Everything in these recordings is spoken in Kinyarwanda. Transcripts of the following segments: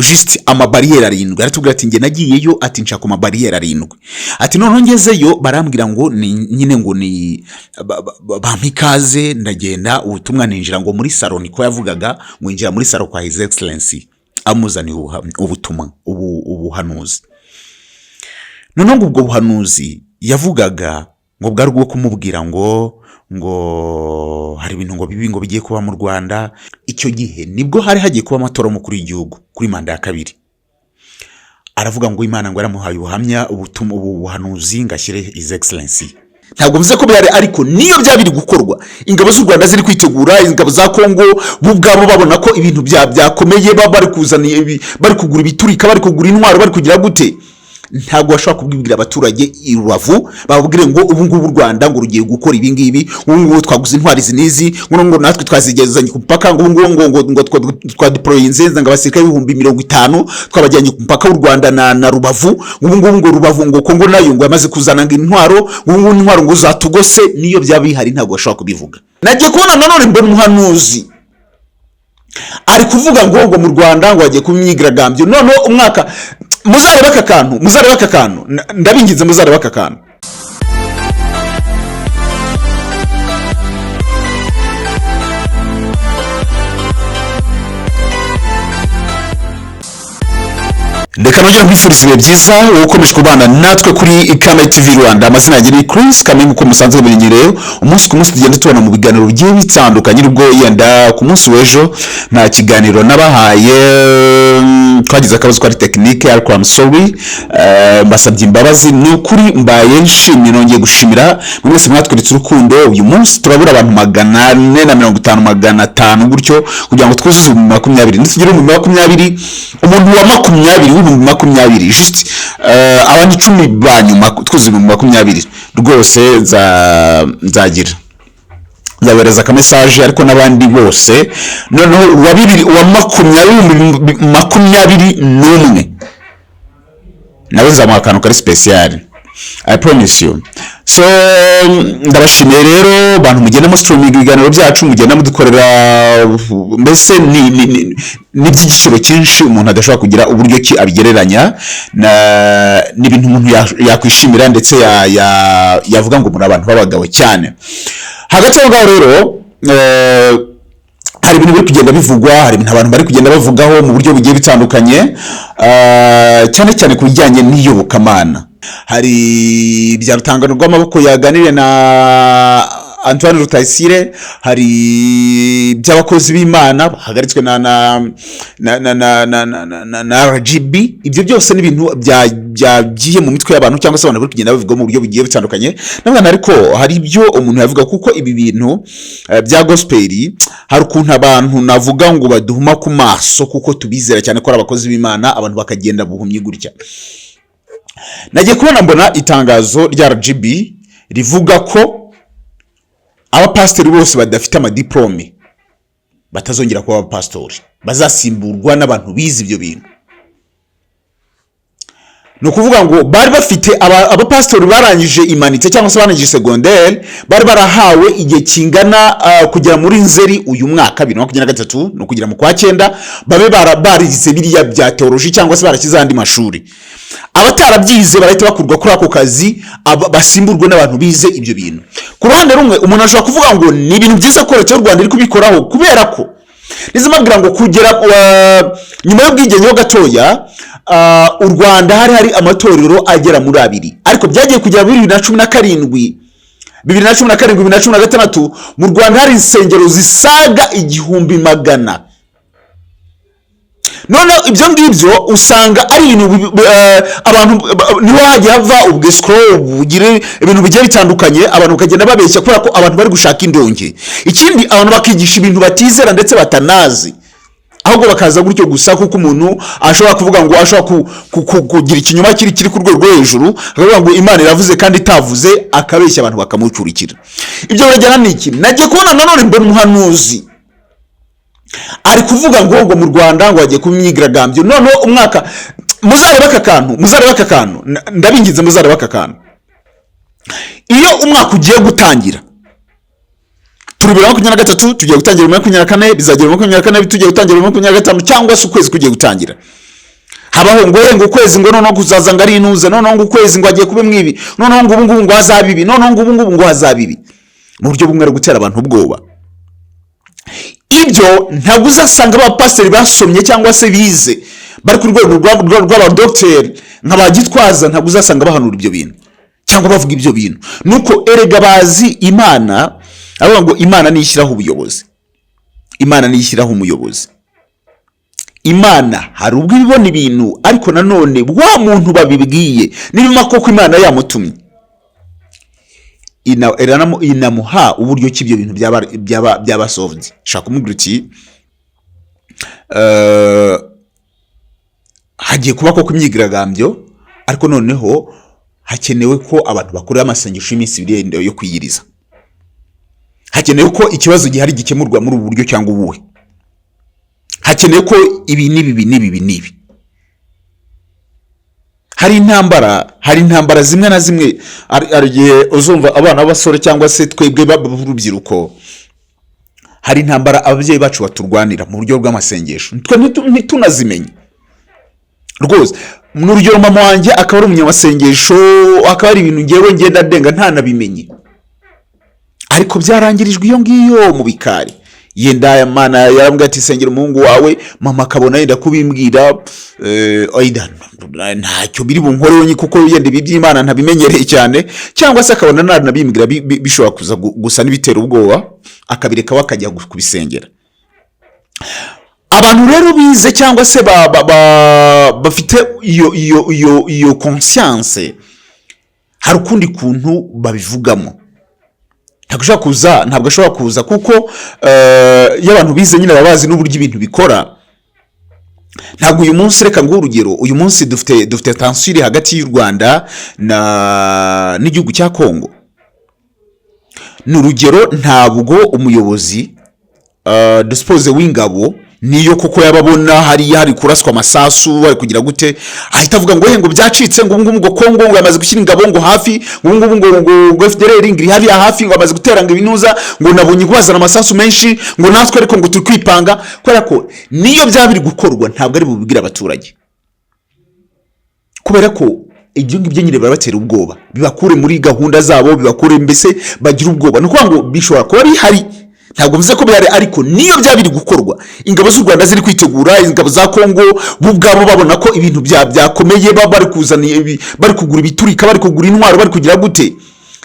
Just amabariyeri arindwi. Aratubwira ati: "Njye nagiyeyo," ati, "nshaka amabariyeri arindwi." Ati: "Noneho ngezeyo barambwira ngo ni nyine ngo ni bampa ikaze, ndagenda ubutumwa, ninjira ngo muri salo." Niko yavugaga, ngo yinjira muri salo kwa His Excellency amuzaniye ubutumwa, ubuhanuzi. Noneho ngo ubwo buhanuzi yavugaga ngo bwari ubwo kumubwira ngo hari ibintu ngo bibi ngo bigiye kuba mu Rwanda. Icyo gihe nibwo hari hagiye kuba amatora y'umukuru w'igihugu kuri manda ya kabiri. Aravuga ngo Imana ngo yaramuhaye ubuhamya, ubutumwa, ubu buhanuzi ngo ashyire His Excellency. Ntabwo bivuze ko bihari, ariko niyo byaba biri gukorwa, ingabo z'u Rwanda ziri kwitegura, ingabo za Kongo bo ubwabo babona ko ibintu byakomeye, baba bari kuzana bari kugura ibiturika, bari kugura intwaro, bari kugira gute, ntabwo bashobora kubibwira abaturage i Rubavu, bababwire ngo ubu ngubu u Rwanda ngo rugiye gukora ibi ngibi, ubu ngubu twaguze intwaro izi n'izi, ngo natwe twazigezanye ku mupaka, ngo ubu ngubu ngo twadeployinze ngo abasirikare 50,000 twabajyanye ku mupaka w'u Rwanda na Rubavu, ngo ubu ngubu ngo Rubavu, ngo Kongo nayo ngo yamaze kuzana ngo intwaro, ngo ubu ngubu intwaro ngo zatugose. Niyo byaba bihari, ntabwo bashobora kubivuga. Nagiye kubona nanone mbona umuhanuzi ari kuvuga ngo mu Rwanda ngo hagiye kuba imyigaragambyo. Noneho umwaka, muzarebe aka kantu, muzarebe aka kantu, ndabinginze, muzarebe aka kantu. Reka nongere nkwifuriza ibihe byiza, wowe ukomeje kubana natwe kuri Kame TV Rwanda. Amazina yanjye ni Chris Kame, nk'uko musanzwe mumenyereye. Umunsi ku munsi tugenda tubona mu biganiro bigiye bitandukanye, nubwo yenda ku munsi w'ejo nta kiganiro nabahaye, twagize akabazo kari technique, ariko I'm sorry, mbasabye imbabazi. Ni ukuri mbaye nshimye, nongeye gushimira buri wese mwatweretse urukundo. Uyu munsi turabura abantu 450, 500 gutyo kugira ngo twuzuze 20,000. Nitugera 20,000, umuntu wa 20 w'20,000, just abantu 10 ba nyuma twuzuye 20,000 rwose, nzagira nzabohereza akamesaje, ariko n'abandi bose. Noneho uwa bibiri, uwa 20, 20,021 nawe nzamuha akantu kari special, I promise you. So ndabashimiye rero bantu mugenda mu streaming ibiganiro byacu, mugenda mudukorera, mbese ni iby'igiciro cyinshi umuntu adashobora kugira uburyo ki abigereranya n'ibintu umuntu yakwishimira, ndetse yavuga ngo muri abantu b'abagabo cyane. Hagati aho ngaho rero, hari ibintu biri kugenda bivugwa, hari ibintu abantu bari kugenda bavugaho mu buryo bugiye bitandukanye, cyane cyane ku bijyanye n'iyobokamana. Hari ibya Rutangano rw'Amaboko yaganiriye na Antoine Rutayisire, hari iby'abakozi b'Imana bahagaritswe na RGB. Ibyo byose ni ibintu byagiye mu mitwe y'abantu, cyangwa se abantu bari kugenda babivuga mu buryo bugiye butandukanye. Nabwo ariko hari ibyo umuntu yavuga, kuko ibi bintu bya gospel hari ukuntu abantu navuga ngo baduhuma ku maso, kuko tubizera cyane ko ari abakozi b'Imana, abantu bakagenda buhumyi gutya. Nagiye kubona mbona itangazo rya RGB rivuga ko abapasiteri bose badafite amadiplome batazongera kuba abapasitori, bazasimburwa n'abantu bize ibyo bintu. Ni ukuvuga ngo bari bafite abapasitori barangije humanités cyangwa se barangije secondaire, bari barahawe igihe kingana kugera muri Nzeri uyu mwaka 2023, ni ukugera mu kwa cyenda babe barize biriya bya théologie cyangwa se barashyize andi mashuri. Abatarabyize barahita bakurwa kuri ako kazi, basimburwe n'abantu bize ibyo bintu. Ku ruhande rumwe umuntu ashobora kuvuga ngo ni ibintu byiza ko Leta y'u Rwanda iri kubikoraho, kubera ko mbabwira ngo kugera nyuma y'ubwigenge ho gatoya, u Rwanda hari amatorero agera muri abiri, ariko byagiye kugera muri 2017, 2017, 2016, mu Rwanda hari insengero zisaga 1100. Noneho ibyo ngibyo usanga ari ibintu abantu niho hagiye hava ubwesikoro, bugire ibintu bigiye bitandukanye, abantu bakagenda babeshya kubera ko abantu bari gushaka indonke. Ikindi, abantu bakigisha ibintu batizera ndetse batanazi, ahubwo bakaza gutyo gusa, kuko umuntu ashobora kuvuga ngo ashobora kugira ikinyoma kiri ku rwego rwo hejuru, akavuga ngo Imana iravuze kandi itavuze, akabeshya abantu bakamucurikira. Ibyo birajyana n'iki? Nagiye kubona nanone mbona umuhanuzi ari kuvuga ngo mu Rwanda ngo hagiye kuba imyigaragambyo. Noneho umwaka, muzarebe aka kantu, muzarebe aka kantu, ndabinginze, muzarebe aka kantu. Iyo umwaka ugiye gutangira, turi 2023, tugiye gutangira 2024, bizagera 2024 tugiye gutangira 2025, cyangwa se ukwezi kugiye gutangira. Habaho ngo ngo ukwezi ngo noneho kuzaza ngo ari intuza, noneho ngo ukwezi ngo agiye kuba mwibi, noneho ngo ubu ngubu ngo hazaba ibi, noneho ngo ubu ngubu ngo hazaba ibi. Mu buryo bumwe ari gutera abantu ubwoba. Ibyo ntabwo uzasanga abapasiteri basomye cyangwa se bize, bari ku rwego rw'abadogiteri nka ba Gitwaza, ntabwo uzasanga bahanura ibyo bintu cyangwa bavuga ibyo bintu. Nuko erega bazi Imana, aravuga ngo Imana niyo ishyiraho ubuyobozi, Imana niyo ishyiraho umuyobozi. Imana hari ubwo ibibona ibintu, ariko nanone wa muntu babibwiye, niba koko Imana yamutumye, inamuha uburyo ki ibyo bintu byaba solved. Shaka kumubwira uti hagiye kuba koko imyigaragambyo, ariko noneho hakenewe ko abantu bakorera amasengesho y'iminsi 2 yo kwiyiriza, hakenewe ko ikibazo gihari gikemurwa muri ubu buryo cyangwa ubuhe, hakenewe ko ibi n'ibi, ibi n'ibi, ibi n'ibi. Hari intambara zimwe na zimwe, hari igihe uzumva abana b'abasore cyangwa se twebwe b'urubyiruko, hari intambara ababyeyi bacu baturwanira mu buryo bw'amasengesho, twe ntitunazimenye rwose. Ni urugero, mama wanjye akaba ari umunyamasengesho, akaba ari ibintu ngewe ngenda ndenga ntanabimenye, ariko byarangirijwe iyo ngiyo mu bikari. Yenda Mana yarambwira ati: "Sengera umuhungu wawe." Mama akabona yenda kubimbwira, oida, ntacyo biri bunkoreho kuko yenda ibi by'Imana ntabimenyereye cyane, cyangwa se akabona nanabimbwira bishobora kuza gusa n'ibitera ubwoba, akabireka we akajya kubisengera. Abantu rero bize cyangwa se bafite iyo conscience, hari ukundi kuntu babivugamo. Ntabwo ashobora kuza kuko iyo abantu bize nyine baba bazi n'uburyo ibintu bikora. Ntabwo uyu munsi, reka nguhe urugero, uyu munsi dufite tension iri hagati y'u Rwanda na n'igihugu cya Kongo. Ni urugero, ntabwo umuyobozi dusuppose w'ingabo, niyo koko yaba abona hariya hari kuraswa amasasu, bari kugira gute, ahita avuga ngo: "Ngo byacitse, ngo ubu ngubu ngo Kongo ngo yamaze gushyira ingabo ngo hafi, ngo ubu ngubu ngo FDLR ngo iri hariya hafi, ngo amaze gutera ngo ibinuza, ngo nabonye kubazana amasasu menshi, ngo natwe ariko ngo turi kwipanga." Kubera ko niyo byaba biri gukorwa, ntabwo ari bubibwire abaturage, kubera ko ibyo ngibyo nyine birabatera ubwoba, bibakure muri gahunda zabo, bibakure mbese bagira ubwoba. Ni ukuvuga ngo bishobora kuba bihari, ntabwo bivuze ko bihari, ariko niyo byaba biri gukorwa, ingabo z'u Rwanda ziri kwitegura, ingabo za Kongo bo ubwabo babona ko ibintu byakomeye, baba bari kuzana bari kugura ibiturika, bari kugura intwaro, bari kugira gute,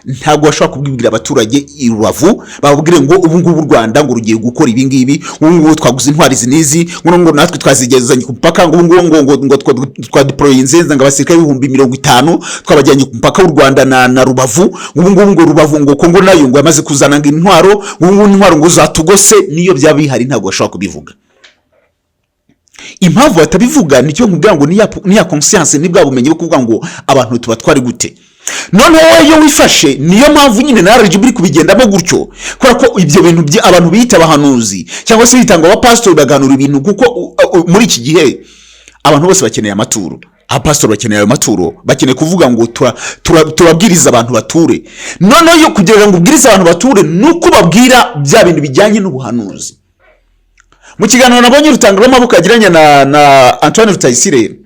ntabwo bashobora kubibwira abaturage i Rubavu, bababwire ngo ubu ngubu u Rwanda ngo rugiye gukora ibi ngibi, ubu ngubu twaguze intwari izi n'izi, ngo natwe twazigezanye ku mupaka, ngo ubu ngubu ngo twadeployinze ngo abasirikare 50,000 twabajyanye ku mupaka w'u Rwanda na Rubavu, ngo ubu ngubu ngo Rubavu, ngo Kongo nayo ngo yamaze kuzana ngo intwaro, ngo ubu ngubu intwaro ngo zatugose. Niyo byaba bihari, ntabwo bashobora kubivuga. Impamvu batabivuga nicyo nkubwira ngo ni ya conscience, ni bwa bumenyi bwo kuvuga ngo abantu tuba twari gute. Noneho wowe iyo wifashe, niyo mpamvu nyine na RGB iri kubigendamo gutyo, kubera ko ibyo bintu abantu biyita abahanuzi cyangwa se bitanga abapasitori baganura ibintu, kuko muri iki gihe abantu bose bakeneye amaturo, abapasitori bakeneye ayo maturo, bakeneye kuvuga ngo turabwiriza abantu bature. Noneho iyo kugira ngo ubwirize abantu bature, ni uko ubabwira bya bintu bijyanye n'ubuhanuzi. Mu kiganiro nabonye Rutanga yagiranye na Antoine Rutayisire,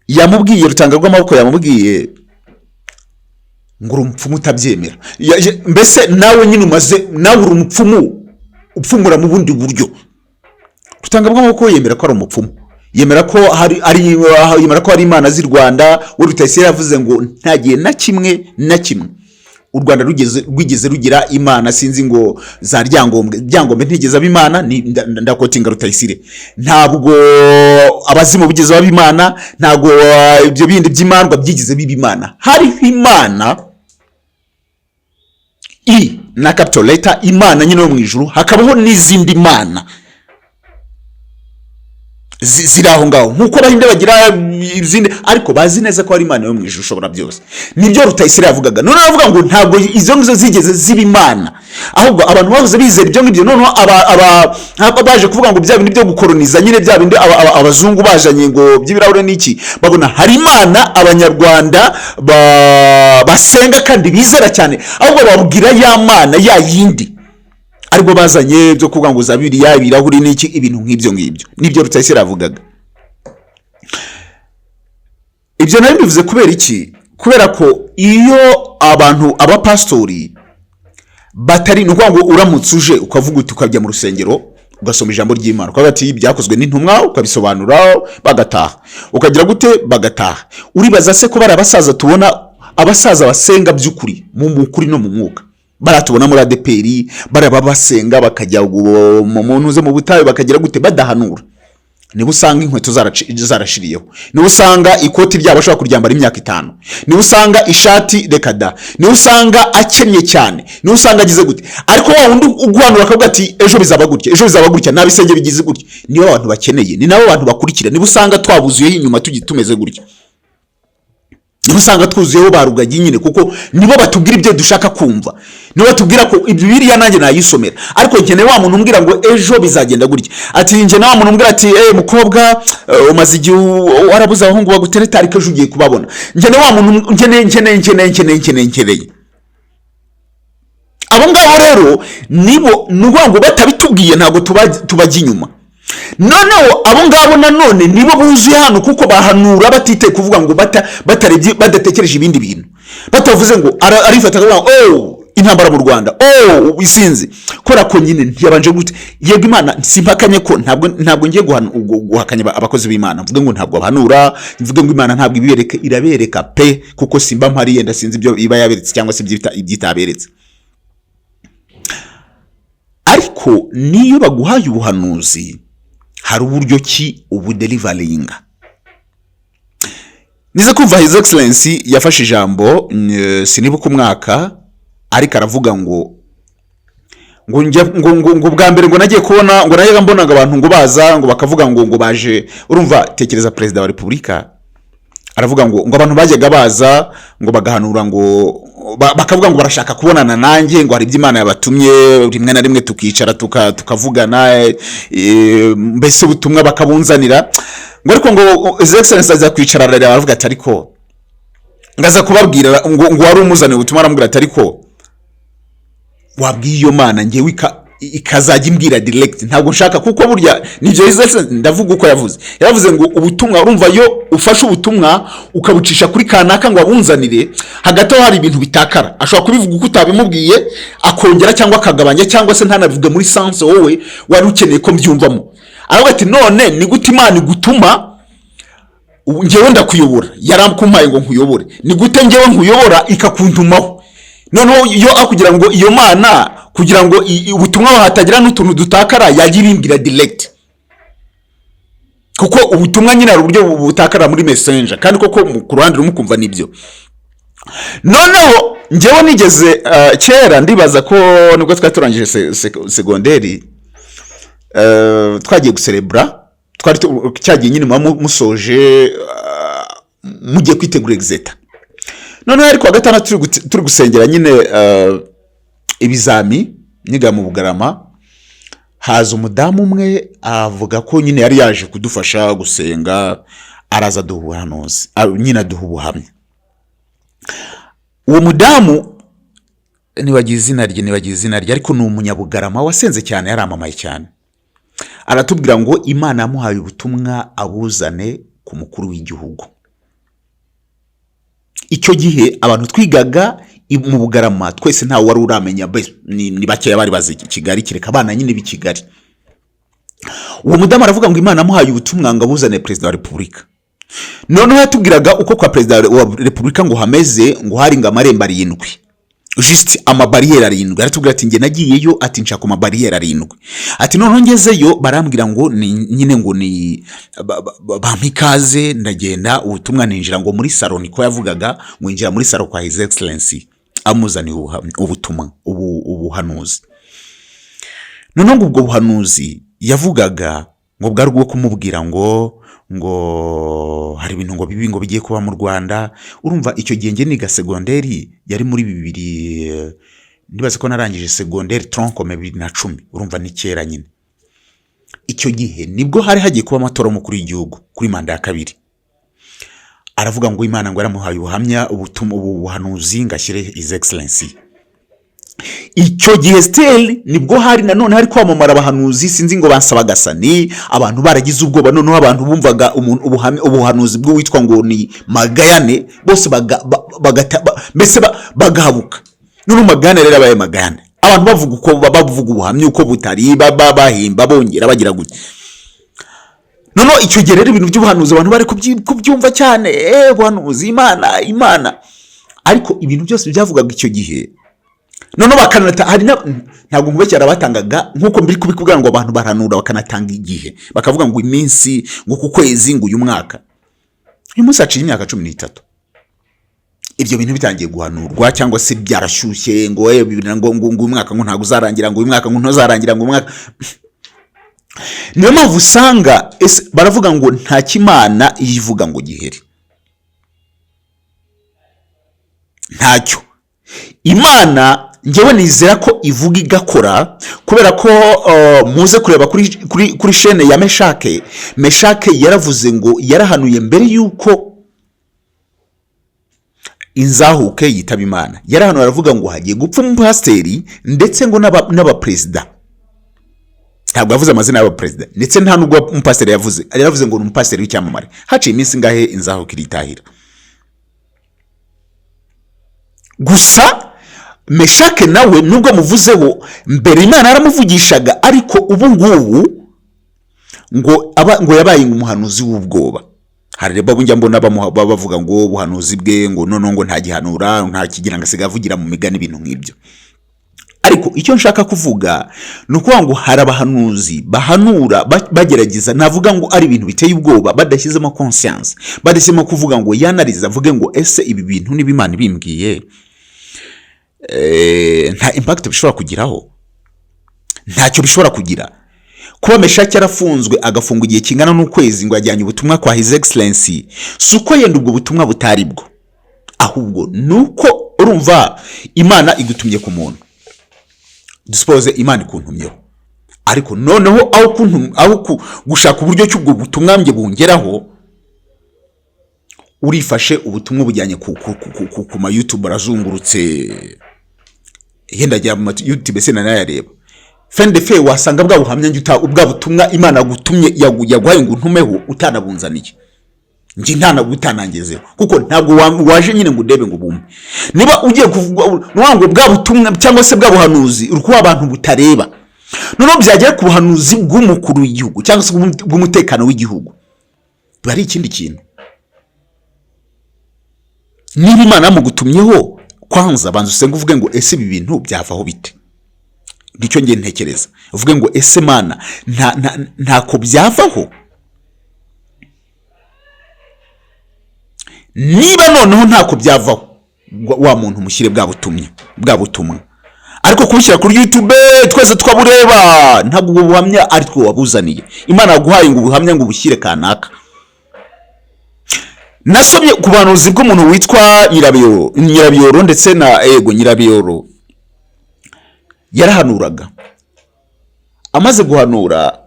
yamubwiye, Rutanga rw'amaboko yamubwiye ngo uri umupfumu utabyemera. Mbese nawe nyine umaze, nawe uri umupfumu upfumura mu bundi buryo. Rutanga rw'amaboko yemera ko ari umupfumu, yemera ko hari ari yemera ko hari imana z'i Rwanda. We Rutayisire yavuze ngo nta gihe na kimwe na kimwe u Rwanda rwigeze rugira imana, sinzi ngo za Ryangombe, Ryangombe ntigeze aba imana. Ni ndaquotinga Rutayisire. Ntabwo abazimu bigeze baba imana, ntabwo ibyo bindi by'imandwa byigeze biba imana. Hariho Imana I na capital letter, Imana nyine yo mu ijuru, hakabaho n'izindi mana ziri aho ngaho, nk'uko Abahinde bagira izindi, ariko bazi neza ko hari Imana yo mu ijuru ushobora byose. Nibyo Rutayisire yavugaga. Noneho aravuga ngo ntabwo izo ngizo zigeze ziba imana, ahubwo abantu bahoze bizera ibyo ngibyo. Noneho aba baje kuvuga ngo bya bindi byo gukoroniza nyine, bya bindi abazungu bajanye ngo by'ibirahure n'iki, babona hari imana Abanyarwanda basenga kandi bizera cyane, ahubwo babwira ya mana ya yindi aribwo bazanye byo kuvuga ngo za Biriya ibirahuri n'iki, ibintu nk'ibyo ngibyo. Nibyo Rutayisire yavugaga. Ibyo nari mbivuze kubera iki? Kubera ko iyo abantu, abapasitori batari, ni ukuvuga ngo uramutse uje ukavuga uti, ukajya mu rusengero ugasoma ijambo ry'Imana, ukavuga ati "Byakozwe n'Intumwa", ukabisobanura bagataha, ukagira gute bagataha. Uribaza se ko bari abasaza tubona, abasaza basenga by'ukuri mu kuri no mu mwuka, baratubona muri ADEPR, baraba basenga bakajya mu ntuze, mu butayu, bakagira gute, badahanura? Niba usanga inkweto zarashiriyeho, niba usanga ikoti ryabo ashobora kuryambara imyaka 5, niba usanga ishati reka da, niba usanga akennye cyane, niba usanga agize gute. Ariko wa wundi uguhanura akavuga ati "Ejo bizaba gutya, ejo bizaba gutya, nta bisenge bigize gutya", nibo abantu bakeneye, ni nabo abantu bakurikira. Niba usanga twabuzuyeho inyuma tugiye tumeze gutya, niba usanga twuzuyeho ba Rugagi nyine, kuko nibo batubwira ibyo dushaka kumva, nibo batubwira ko ibyo biriya nanjye nayisomera. Ariko nkeneye wa muntu umbwira ngo ejo bizagenda gutya. Ati nkeneye wa muntu umbwira ati "Mukobwa, umaze igihe warabuze abahungu bagutereta, ariko ejo ugiye kubabona." Nkeneye wa muntu, nkeneye, nkeneye, nkeneye, nkeneye, nkeneye, nkeneye abo ngabo. Rero nibo, ni ukuvuga ngo batabitubwiye ntabwo tubajya inyuma. Noneho abo ngabo nanone nibo buzuye hano, kuko bahanura batitaye kuvuga ngo batarebye, badatekereje ibindi bintu, batavuze ngo arifata akavuga ngo "Oh, intambara mu Rwanda, oh, isinzi", kubera ko nyine ntiyabanje gute. Yego, Imana simpakanye ko ntabwo ngiye guhakanya abakozi b'Imana, mvuge ngo ntabwo bahanura, mvuge ngo Imana ntabwo ibibereka. Irabereka pe, kuko simba mpari, yenda sinzi ibyo iba yaberetse cyangwa se ibyo itaberetse. Ariko niyo baguhaye ubuhanuzi, hari uburyo ki ubudeliveringa. Nize kumva His Excellency yafashe ijambo, sinibuka umwaka, ariko aravuga ngo ngo bwa mbere ngo nagiye kubona, ngo najyaga mbona ngo abantu ngo baza ngo bakavuga ngo baje. Urumva, tekereza Perezida wa Repubulika aravuga ngo abantu bajyaga baza ngo bagahanura, ngo bakavuga ngo barashaka kubonana nanjye, ngo hari ibyo Imana yabatumye, rimwe na rimwe tukicara tukavugana, mbese ubutumwa bakabunzanira. Ngo ariko ngo His Excellency aza kwicara arareba, aravuga ati ariko ngaza kubabwira ngo wari umuzaniye ubutumwa, aramubwira ati "Ariko wabwiye iyo Mana ngewe ikazajya imbwira direct, ntabwo nshaka." Kuko burya nibyo His Excellency, ndavuga uko yavuze, yaravuze ngo ubutumwa, urumva iyo ufashe ubutumwa ukabucisha kuri kanaka ngo abunzanire, hagati aho hari ibintu bitakara. Ashobora kubivuga uko utabimubwiye, akongera cyangwa akagabanya, cyangwa se ntanabivuge muri sens wowe wari ukeneye ko mbyumvamo. Aravuga ati "None ni gute Imana igutuma, ubu njyewe ndakuyobora, yarakumpaye ngo nkuyobore, ni gute njyewe nkuyobora ikakuntumaho? Noneho iyo aho kugira ngo iyo Mana, kugira ngo ubutumwa hatagira n'utuntu dutakara, yajya ibimbwira direct?" Kuko ubutumwa nyine hari uburyo butakara muri messenger. Kandi koko ku ruhande rumwe ukumva nibyo. Noneho njyewe nigeze, kera, ndibaza ko nibwo twari turangije segonderi, twagiye guserebura, twari cyagiye nyine muba musoje, mugiye kwitegura exetat. Noneho ariko wa gatandatu turi gusengera nyine ibizami, niga mu Bugarama, haza umudamu umwe avuga ko nyine yari yaje kudufasha gusenga. Araza aduha ubuhanuzi, nyine aduha ubuhamya. Uwo mudamu nibagize izina rye, nibagize izina rye, ariko ni umunyabugarama wasenze cyane, yaramamaye cyane. Aratubwira ngo Imana yamuhaye ubutumwa abuzane ku mukuru w'igihugu. Icyo gihe abantu twigaga mu Bugarama twese ntawe wari uramenya, ni bakeya bari bazi Kigali, kereka abana nyine b'i Kigali. Uwo mudamu aravuga ngo Imana amuhaye ubutumwa ngo abuzane Perezida wa Repubulika. Noneho yatubwiraga uko kwa Perezida wa Repubulika ngo hameze, ngo hari ngo amarembo arindwi, just amabariyeri arindwi. Aratubwira ati "Njye nagiyeyo", ati "nshaka amabariyeri arindwi", ati "noneho ngezeyo barambwira ngo ni nyine ngo ni bampa ikaze, ndagenda ubutumwa, ninjira ngo muri salo", niko yavugaga, ngo yinjira muri salo kwa His Excellency amuzaniye ubutumwa, ubuhanuzi. Noneho ngo ubwo buhanuzi yavugaga ngo bwari ubwo kumubwira ngo hari ibintu ngo bibi ngo bigiye kuba mu Rwanda. Urumva icyo gihe njye niga segonderi, yari muri bibiri, ndibaza ko narangije segonderi tronc commun 2010. Urumva ni kera nyine. Icyo gihe nibwo hari hagiye kuba amatora y'umukuru w'igihugu kuri manda ya kabiri. Aravuga ngo Imana ngo yaramuhaye ubuhamya, ubutumwa, ubuhanuzi ngo ashyire His Excellency. Icyo gihe still nibwo hari nanone hari kwamamara abahanuzi, sinzi ngo bansabagasani, abantu baragize ubwoba. Noneho abantu bumvaga ubuhanuzi bw'uwitwa ngo ni Magayane, bose mbese bagahabuka. Noneho Magayane rero abaye Magayane, abantu bavuga uko bavuga ubuhamya uko butari, bahimba, bongera bagira gutya. Noneho icyo gihe rero ibintu by'ubuhanuzi abantu bari kubyumva cyane, ubuhanuzi, Imana, Imana. Ariko ibintu byose byavugaga icyo gihe, noneho bakanata hari ntabwo nkubekera, batangaga nk'uko mbiri kubikubwira ngo abantu baranura, bakanatanga igihe, bakavuga ngo iminsi, ngo ku kwezi, ngo uyu mwaka. Uyu munsi haciye imyaka 13 ibyo bintu bitangiye guhanurwa cyangwa se byarashyushye, ngo bibiri na ngo uyu mwaka ngo ntabwo uzarangira, ngo uyu mwaka ngo ntuzarangira, ngo uyu mwaka. Niyo mpamvu usanga ese baravuga ngo nta kimana ivuga ngo gihere, ntacyo. Imana njyewe nizera ko ivuga igakora, kubera ko muze kureba kuri chaîne ya Meshake. Meshake yaravuze ngo yarahanuye mbere y'uko inzahuke yitaba Imana, yarahanuye aravuga ngo hagiye gupfa umupasiteri ndetse ngo n'abaperezida. Ntabwo yavuze amazina y'abaperezida, ndetse nta nubwo umupasiteri yavuze, yaravuze ngo ni umupasiteri w'icyamamare. Haciye iminsi ingahe inzahuke iritahira. Gusa Meshake nawe nubwo amuvuzeho mbere Imana yaramuvugishaga, ariko ubu ngubu ngo aba ngo yabaye umuhanuzi w'ubwoba. Hari rero njya mbona bavuga ngo ubuhanuzi bwe ngo noneho ngo nta gihanura, nta kigira, ngo asigaye avugira mu migani, ibintu nk'ibyo. Ariko icyo nshaka kuvuga ni ukuvuga ngo hari abahanuzi bahanura bagerageza, navuga ngo ari ibintu biteye ubwoba, badashyizemo conscience, badashyizemo kuvuga ngo yanarize avuge ngo ese ibi bintu niba Imana ibimbwiye, nta impact bishobora kugiraho? Ntacyo bishobora kugira. Kuba Meshaki yarafunzwe, agafungwa igihe kingana n'ukwezi ngo yajyanye ubutumwa kwa His Excellency, si uko yenda ubwo butumwa butari bwo, ahubwo ni uko urumva Imana igutumye ku muntu, dusuppose Imana ikuntumyeho, ariko noneho aho gushaka uburyo cy'ubwo butumwa njye bungeraho, urifashe ubutumwa bujyanye ku ma YouTube, arazungurutse, yenda ajya mu ma YouTube sinanayareba. Fin de fait wasanga bwa buhamya njye bwa butumwa Imana yagutumye, yaguhaye ngo untumeho, utanabunzaniye njye, ntanabutanangezeho, kuko ntabwo waje nyine ngo undebe ngo bumve. Niba ugiye kuvuga nuvuga ngo bwa butumwa cyangwa se bwa buhanuzi uri kuba abantu butareba, noneho byagera ku buhanuzi bw'umukuru w'igihugu cyangwa se bw'umutekano w'igihugu, biba ari ikindi kintu. Niba Imana yamugutumyeho, kwanza banza usenge, uvuge ngo ese ibi bintu byavaho bite? Nicyo ngiye ntekereza, uvuge ngo ese Mana ntako byavaho? Niba noneho ntako byavaho, wa muntu mushyire bwa butumwa, bwa butumwa. Ariko kubushyira kuri YouTube twese twabureba, ntabwo ubwo buhamya ari twe wabuzaniye. Imana yaguhaye ngo ubuhamya ngo ubushyire kanaka. Nasomye ku buhanuzi bw'umuntu witwa Nyirabiyoro, Nyirabiyoro ndetse na ego Nyirabiyoro yarahanuraga. Amaze guhanura,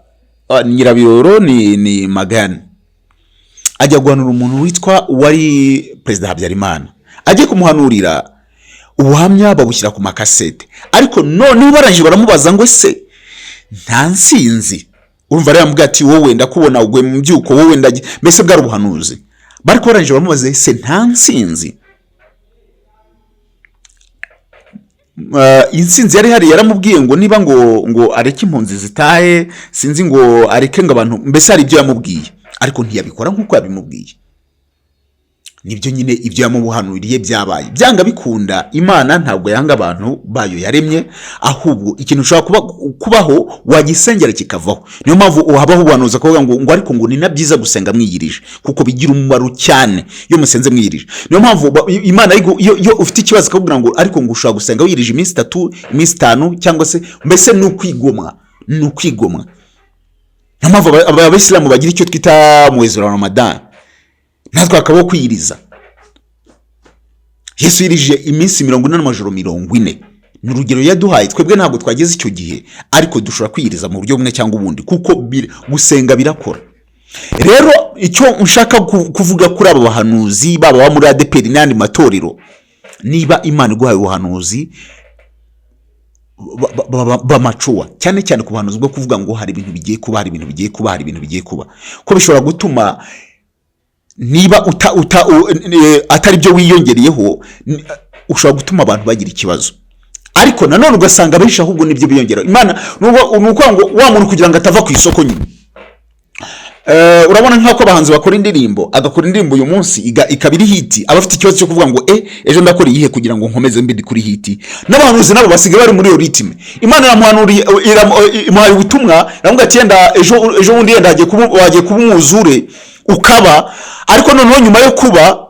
Nyirabiyoro ni Magayane, ajya guhanura umuntu witwa wari Perezida Habyarimana. Agiye kumuhanurira, ubuhamya babushyira ku makasete, ariko noneho barangije baramubaza ngo ese nta nsinzi? Urumva rero yamubwiye ati wowe ndakubona uguye mu byuko, wowe mbese bwari ubuhanuzi. Bari barangije baramubaza ese nta nsinzi? Intsinzi yari ihari, yaramubwiye ngo niba ngo areke impunzi zitahe, sinzi ngo areke ngo abantu, mbese hari ibyo yamubwiye, ariko ntiyabikora nk'uko yabimubwiye. Nibyo nyine ibyo yamubuhanuriye byabaye. Byanga bikunda, Imana ntabwo yanga abantu bayo yaremye, ahubwo ikintu ushobora kubaho wagisengera kikavaho. Niyo mpamvu habaho ubuhanuzi akavuga ngo ariko ngo ni na byiza gusenga mwiyirije, kuko bigira umumaro cyane iyo musenze mwiyirije. Niyo mpamvu Imana iyo ufite ikibazo ikakubwira ngo ariko ngo ushobora gusenga wiyirije iminsi 3, iminsi 5, cyangwa se mbese ni ukwigomwa, ni ukwigomwa. Niyo mpamvu abayisilamu bagira icyo twita mwezi wa Ramadan, natwe hakabaho kwiyiriza. Yesu yirije iminsi 40 n'amajoro 40, ni urugero yaduhaye. Twebwe ntabwo twageze icyo gihe, ariko dushobora kwiyiriza mu buryo bumwe cyangwa ubundi, kuko gusenga birakora. Rero icyo nshaka kuvuga kuri aba bahanuzi, baba muri ADEPR n'andi matorero, niba Imana iguhaye ubuhanuzi, bamacuwa cyane cyane ku buhanuzi bwo kuvuga ngo hari ibintu bigiye kuba, hari ibintu bigiye kuba, hari ibintu bigiye kuba, ko bishobora gutuma niba uta, uta, u, atari byo wiyongereyeho, ushobora gutuma abantu bagira ikibazo. Ariko nanone ugasanga abenshi ahubwo nibyo biyongera. Imana ni ukuvuga ngo wa muntu kugira ngo atava ku isoko nyine. Urabona nk'uko abahanzi bakora indirimbo, agakora indirimbo uyu munsi ikaba iri hit, aba afite ikibazo cyo kuvuga ngo ejo ndakora iyihe kugira ngo nkomeze mbe ndi kuri hit? N'abahanuzi nabo basigaye bari muri iyo rythme. Imana iramuhanuriye, imuhaye ubutumwa, iramubwira ati: "Yenda ejo bundi yenda hagiye kuba umwuzure ukaba." Ariko noneho nyuma yo kuba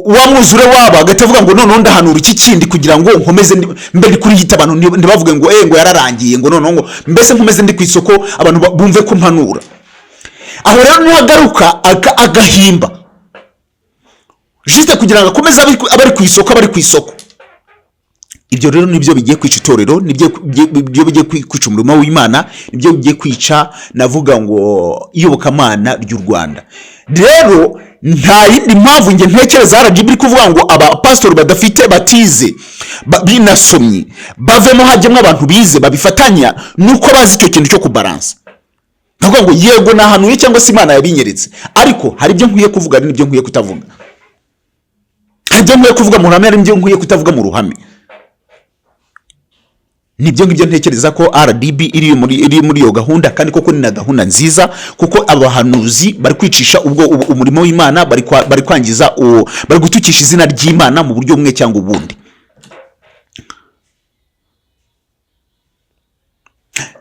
wa mwuzure waba, agahita avuga ngo: "Noneho ndahanura iki kindi kugira ngo nkomeze mbe ndi kuri hit, abantu ntibavuge ngo ngo yararangiye, ngo noneho ngo mbese nkomeze ndi ku isoko, abantu bumve ko mpanura." Aho rero niho agaruka agahimba juste kugira ngo akomeze abe ari ku isoko, abe ari ku isoko. Ibyo rero nibyo bigiye kwica itorero, nibyo bigiye kwica umurimo w'Imana, nibyo bigiye kwica, navuga ngo, iyobokamana ry'u Rwanda. Rero nta yindi mpamvu njye ntekereza RGB iri kuvuga ngo abapasitori badafite, batize, binasomye bavemo, hajyemo abantu bize babifatanya, nuko bazi icyo kintu cyo kubaransa. Ndavuga ngo yego nahanuye cyangwa se Imana yabinyeretse, ariko hari ibyo nkwiye kuvuga, hari n'ibyo nkwiye kutavuga. Hari ibyo nkwiye kuvuga mu ruhame, hari n'ibyo nkwiye kutavuga mu ruhame. Nibyo ngibyo ntekereza ko RDB iri muri iyo gahunda, kandi koko ni na gahunda nziza, kuko abahanuzi bari kwicisha ubwo umurimo w'Imana, bari kwangiza, bari gutukisha izina ry'Imana mu buryo bumwe cyangwa ubundi.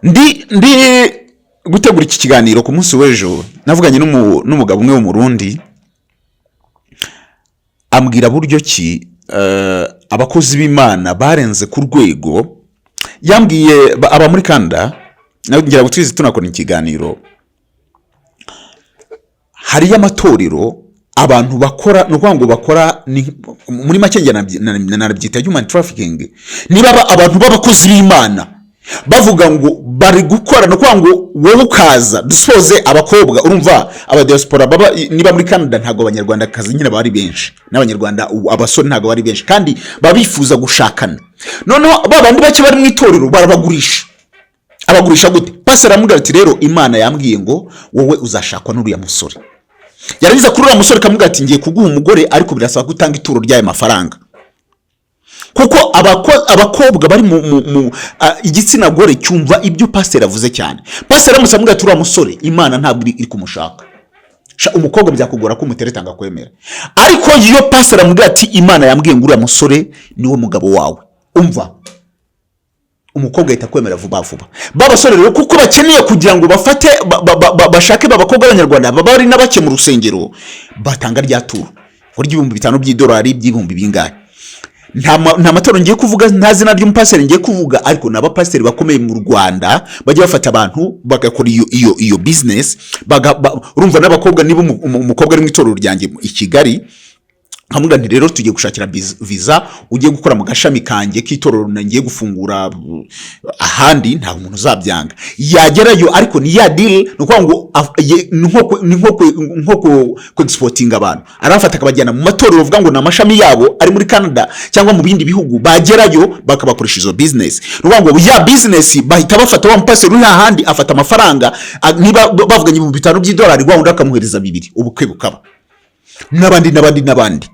Ndi gutegura iki kiganiro ku munsi w'ejo, navuganye n'umugabo umwe w'Umurundi, ambwira buryo ki abakozi b'Imana barenze ku rwego. Yambwiye aba muri Canada, ngira ngo twize tunakora ikiganiro. Hariyo amatorero abantu bakora, ni ukuvuga ngo bakora muri make njye nanabyita human trafficking. Niba abantu b'abakozi b'Imana bavuga ngo bari gukora, ni ukuvuga ngo wowe ukaza dusoze abakobwa, urumva abadiaspora baba niba muri Canada, ntabwo Abanyarwandakazi nyine baba ari benshi, n'Abanyarwanda abasore ntabwo bari benshi, kandi baba bifuza gushakana. Noneho ba bandi bake bari mu itorero barabagurisha. Abagurisha gute? Pastor aramubwira ati: "Rero Imana yambwiye ngo wowe uzashakwa n'uriya musore." Yarangiza kuri uriya musore akamubwira ati: "Ngiye kuguha umugore, ariko birasaba ko utanga ituro ry'aya mafaranga." Kuko abakobwa bari mu igitsina gore cyumva ibyo pasiteri avuze cyane. Pasiteri aramutse amubwira ati: "Uriya musore Imana ntabwo iri kumushaka." Sha, umukobwa byakugora ko umutereta ngo akwemere. Ariko iyo pasiteri amubwira ati: "Imana yambwiye ngo uriya musore niwe mugabo wawe," umva, umukobwa ahita akwemera vuba vuba. Ba basore rero, kuko bakeneye kugira ngo bafate bashake ba bakobwa b'Abanyarwanda baba bari na bake mu rusengero, batanga rya turo ngo ry'ibihumbi 5 by'idolari, by'ibihumbi bingahe. Nta matorero ngiye kuvuga, nta zina ry'umupasiteri ngiye kuvuga, ariko ni abapasiteri bakomeye mu Rwanda bajya bafata abantu bagakora iyo business. Urumva n'abakobwa, niba umukobwa ari mu itorero ryanjye i Kigali, nkamubwira nti: "Rero tugiye gushakira visa, ugiye gukora mu gashami kanjye k'itorero ngiye gufungura ahandi," nta muntu uzabyanga. Yagerayo, ariko ni ya deal, ni ukuvuga ngo ni nko ku exportinga abantu. Arabafata akabajyana mu matorero, bavuga ngo ni amashami yabo ari muri Canada cyangwa mu bindi bihugu, bagerayo bakabakoresha izo business. Ni ukuvuga ngo ya business bahita bafata wa mupasiteri uri hahandi, afata amafaranga, niba bavuganye 5,000 by'idolari, wa wundi akamuhereza 2, ubukwe bukaba, n'abandi n'abandi n'abandi.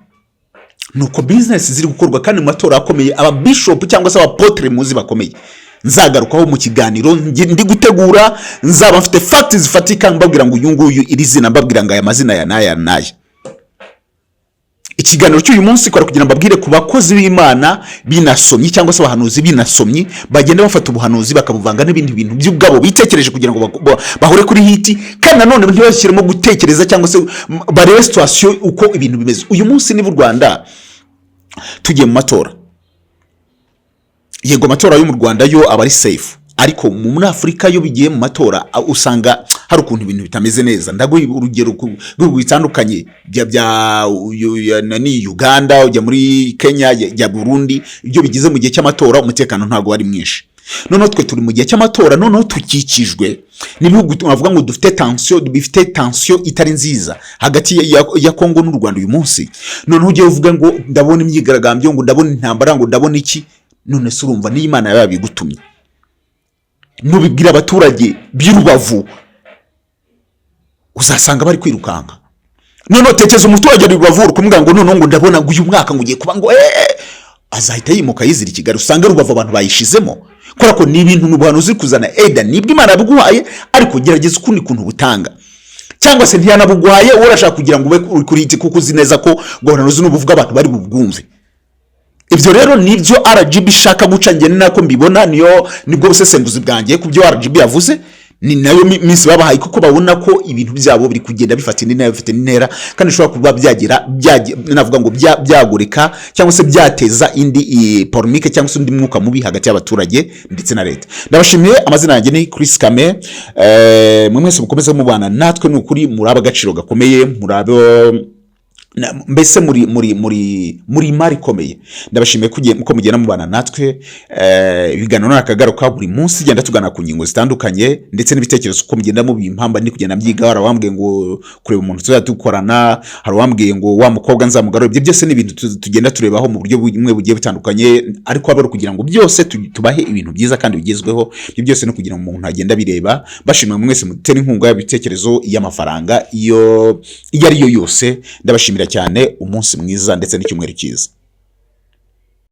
Nuko business ziri gukorwa kandi mu matora akomeye, ababishopu cyangwa se abapotere muzi bakomeye, nzagarukaho mu kiganiro ndi gutegura, nzaba mfite facts zifatika, mbabwira ngo uyu nguyu, iri zina, mbabwira ngo aya mazina aya n'aya n'aya. Ikiganiro cy'uyu munsi kwari kugira ngo mbabwire ku bakozi b'Imana binasomyi cyangwa se abahanuzi binasomyi, bagenda bafata ubuhanuzi bakabuvanga n'ibindi bintu by'ubwabo bitekereje kugira ngo bahure kuri hit, kandi nanone ntibashyiremo gutekereza cyangwa se barebe situation uko ibintu bimeze uyu munsi. Niba u Rwanda tugiye mu matora, yego amatora yo mu Rwanda yo aba ari safe, ariko muri Afurika iyo bigiye mu matora usanga hari ukuntu ibintu bitameze neza. Ndaguha urugero ku bihugu bitandukanye bya nani, Uganda, ujya muri Kenya, jya Burundi, ibyo bigize mu gihe cy'amatora umutekano ntabwo wari mwinshi. Noneho twe turi mu gihe cy'amatora, noneho tukikijwe n'ibihugu twavuga ngo dufite tension, bifite tension itari nziza hagati ya Kongo n'u Rwanda uyu munsi. Noneho ugiye uvuga ngo ndabona imyigaragambyo, ngo ndabona intambara, ngo ndabona iki. None se urumva niyo Imana yaba yabigutumye, nubibwira abaturage b'i Rubavu, uzasanga bari kwirukanka. Noneho tekereza umuturage ari Rubavu, uri kumubwira ngo noneho ngo ndabona ngo uyu mwaka ngo ugiye kuba ngo azahita yimuka yizira i Kigali, usanga Rubavu abantu bayishizemo, kubera ko ni ibintu, ni ubuhanuzi uri kuzana. Eda nibwo Imana yabiguhaye, ariko gerageza ukundi kuntu butanga, cyangwa se ntiyanabuguhaye, wowe urashaka kugira ngo ube uri kuri iki, kuko uzi neza ko ubwo buhanuzi nubuvuga abantu bari bubwumve. Ibyo rero nibyo RGB ishaka guca. Njye ni nako mbibona, niyo nibwo busesenguzi bwanjye ku byo RGB yavuze. Ni nayo minsi babahaye, kuko babona ko ibintu byabo biri kugenda bifata indi ntera, bifite intera, kandi bishobora kuba byagira navuga ngo byagurika cyangwa se byateza indi polémique cyangwa se undi mwuka mubi hagati y'abaturage ndetse na leta. Ndabashimiye, amazina yanjye ni Chris Kame. Mwe mwese mukomeze mubana natwe, ni ukuri muri ab'agaciro gakomeye, muri abo mbese muri imari ikomeye. Ndabashimiye ko mugenda mubana natwe. Ibiganiro nakagaruka buri munsi, genda tugana ku ngingo zitandukanye ndetse n'ibitekerezo uko mugenda mubimpamba ni kugenda mbyiga. Hari uwambwiye ngo kureba umuntu tuzajya dukorana, hari uwambwiye ngo wa mukobwa nzamugarure. Ibyo byose ni ibintu tugenda turebaho mu buryo bumwe bugiye butandukanye, ariko aba ari ukugira ngo byose tubahe ibintu byiza kandi bigezweho. Ibyo byose no kugira ngo umuntu agende abireba. Bashimira mwese mutera inkunga y'ibitekerezo, y'amafaranga, iyo iyo ari yo yose. Ndabashimira cyane. Umunsi mwiza ndetse n'icyumweru cyiza.